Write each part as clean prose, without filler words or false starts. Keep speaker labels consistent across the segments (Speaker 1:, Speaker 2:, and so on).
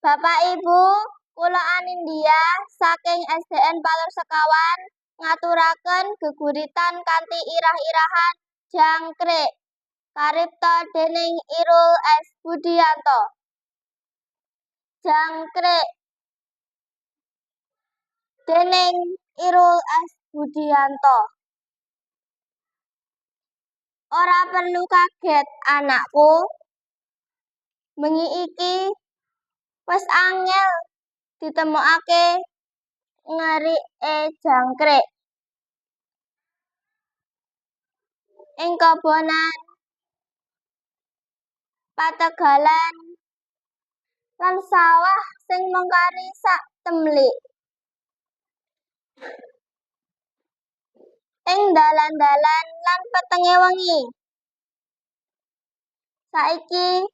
Speaker 1: Bapak Ibu, kula Anindya saking SDN Palur Sekawan ngaturaken geguritan kanthi irah-irahan Jangkrik karipta dening Irul S. Budianto. Jangkrik dening Irul S. Budianto. Ora perlu kaget anakku, bengi iki wis angel ditemokake ngerike jangkrik. Ing kebonan, pategalan, lan sawah sing mengkari sak temlik. Ing dalan-dalan lan petenge wengi. Saiki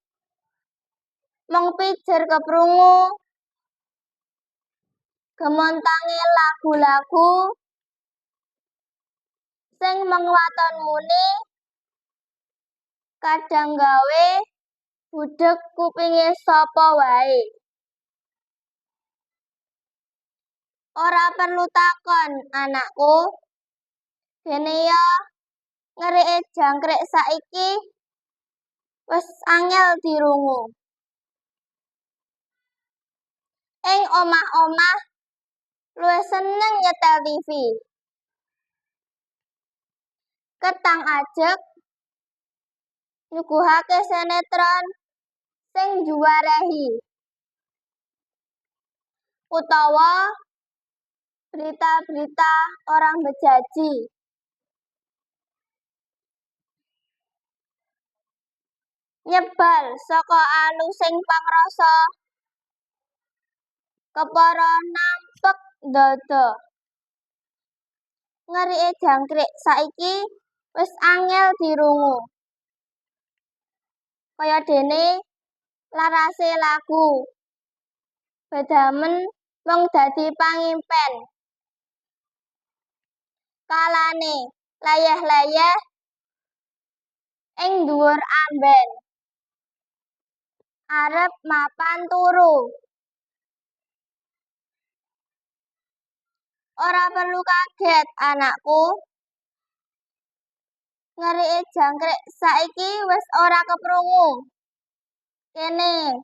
Speaker 1: mung pijer keprungu gemontange lagu-lagu sing mung waton muni kadang gawe budheg kupinge sapa wae. Ora perlu takon anakku, dene ya ngerike jangkrik saiki wis angel dirungu. Ing omah-omah luwih seneng nyetel TV. Ketang ajeg nyuguhake sinetron sing njuwarehi utawa berita-berita ora mbejaji. Nyebar saka alusing pangrasa kepara nampek ndada. Ngerike jangkrik saiki wis angel dirungu. Kayadene larase lagu bedamen mung dadi pangimpen. Kalane leyeh-leyeh ing dhuwur amben arep mapan turu. Ora perlu kaget anakku, ngerike jangkrik saiki wis ora keprungu. Kene,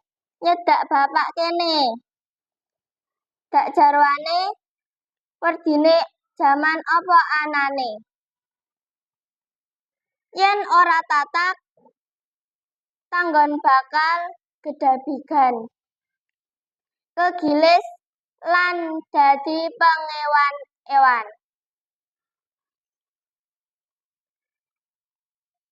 Speaker 1: nyedak bapak kene. Dak jarwane werdine jaman apa anane. Yen ora tatak, tanggon bakal gedabigan, kegilis lan dadi pengewan-ewan.